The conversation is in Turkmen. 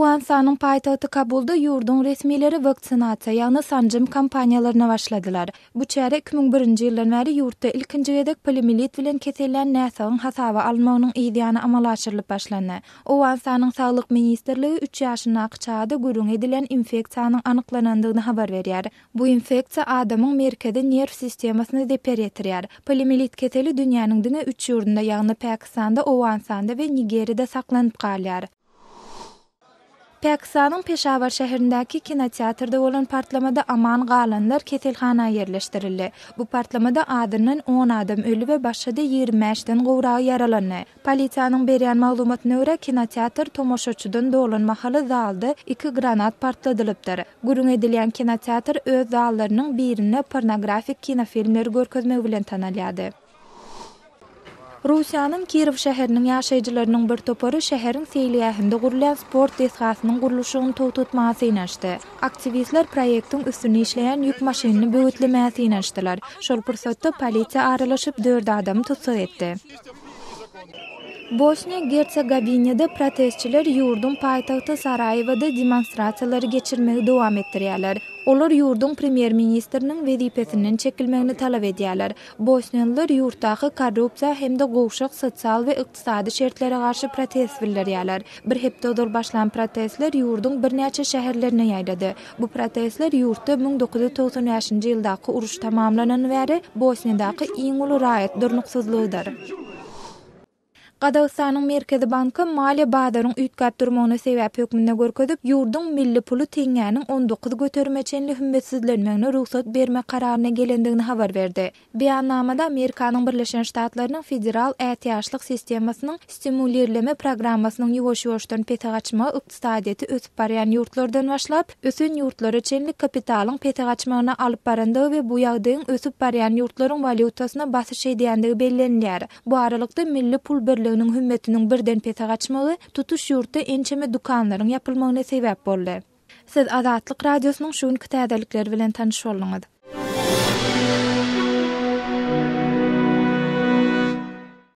Owganystanyň paýtagty Kabulda ýurduň resmileri waksinasiýa, ýagny sanjym kampaniýalaryna başladylar. Bu çäre 2001-nji ýyldan bäri ýurtda ilkinji gezek poliomiýelit bilen kesellän näsagyň hasaba alynmagynyň yz ýany amala aşyrylyp başlandy. Owganystanyň Saglyk ministrligi üç ýaşyndaky çagada gürrüňi edilýän infeksiýanyň anyklanandygyny habar berýär. Bu infeksiýa adamyň merkezi nerw sistemasyna zeper ýetirýär. Poliomiýelit keseli dünýäniň diňe üç ýurdunda, ýagny Pakistanda, Owganystanda we Nigeriýada saklanyp galýar. Pakistanyň Peşawar şäherindäki kinoteatrda bolan partlamada aman galanlar keselhana ýerleşdirildi. Bu partlamada azyndan on adam öldi we başga-da 25 den gowragy ýaralandy. Polisiýanyň berýän maglumatyna görä, kinoteatr tomaşaçydan dolan mahaly zalda iki granat partladylypdyr. Gürrüň edilýän kinoteatr öz zallarynyň birinde pornografik kinofilmleri görkezmegi bilen tanalýardy. Russiýanyň Kirow şäheriniň ýaşaýjylarynyň bir topary şäheriň seýilgähinde gurulýan sport desgasynyň gurluşygyny togtatmaga synanyşdy. Aktiwistler proýektiň üstünde işleýän ýük maşynyny böwetlemäge synanyşdylar. Şol pursatda polisiýa aralaşyp, dört adamy tussag etdi. Bosniýa-Gersegowinada protestçiler ýurduň paýtagty Saraýewada demonstrasiýalary geçirmegi dowam etdirýärler. Olar ýurduň premýer-ministriniň wezipesinden çekilmegini talap edýärler. Bosniýalylar ýurtdaky korrupsiýa hem-de gowşak sosial we ykdysady şertlere garşy protest bildirýärler. Bir hepde ozal başlan protestler ýurduň birnäçe şäherlerine ýaýrady. Bu protestler ýurtda 1995-nji ýyldaky uruş tamamlanany bäri Bosniýadaky iň uly raýat durnuksyzlygydyr. Gazagystanyň Merkezi banky maliýe bazaryň üýtgäp durmagyny sebäp hökmünde görkezip, ýurduň milli puly teňňäniň 19 göterime çenli hümmetsizlenmegine rugsat bermek kararyna gelendigini habar berdi. Beýannamada Amerikanyň Birleşen Ştatlarynyň Federal ätiýaçlyk sistemasynyň stimulirleme programmasynyň ýuwaş-ýuwaşdan pese gaçmagy ykdysadyýeti ösüp barýan ýurtlardan başlap, ösen ýurtlara çenli kapitalyň pese gaçmagyna alyp barandygy we bu ýagdaýyň ösüp barýan ýurtlaryň walýutasyna basyş edýändigi bellenilýär. Bu aralykda, milli pul birliginiň hümmetiniň birden pese gaçmagy tutuş ýurtda ençeme dükanlaryň ýapylmagyna sebäp boldy. Siz Azatlyk Radiosynyň şu günki täzelikleri bilen tanyş bolduňyz.